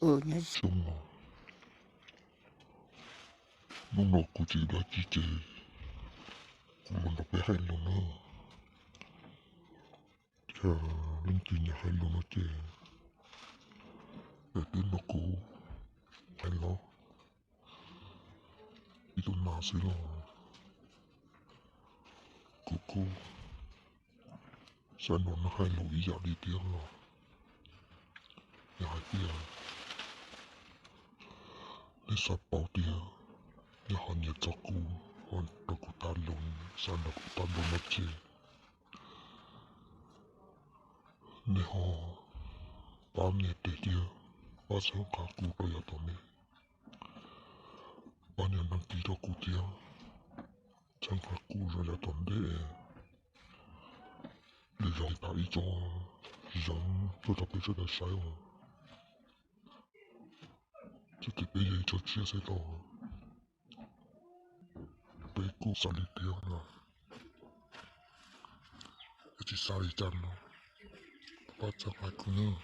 Nyob zoo, hnub no kuv tsis dab tsi ces kuv los nrog peb hais lus nawb. Yog leej twg nyiam hais lus no ces, yog twb nrog kuv hais los ib tug nas xwb los kuv kuj xav nrog nws hais lus ib yam li thiab los. Yog hais tias nej xav paub tias nws ho nyiam txog kuv, ho nrog kuv tham lus, xav nrog kuv tham lus no ces nej ho pab nias tes thiab pab txhawb nqa kuv rau yav tom ntej, pab nias đăng ký rau kuv thiab txhawb nqa kuv rau yav tom ntej, lwm zaus tham ib tsob zoo tuaj rau peb sawv daws saib os. Txoj kev peb yog ib tsob tshiab xwb los peb kuj xav li tiag los, peb tsis xav li cas no, pab txhawb nqa kuv nawb.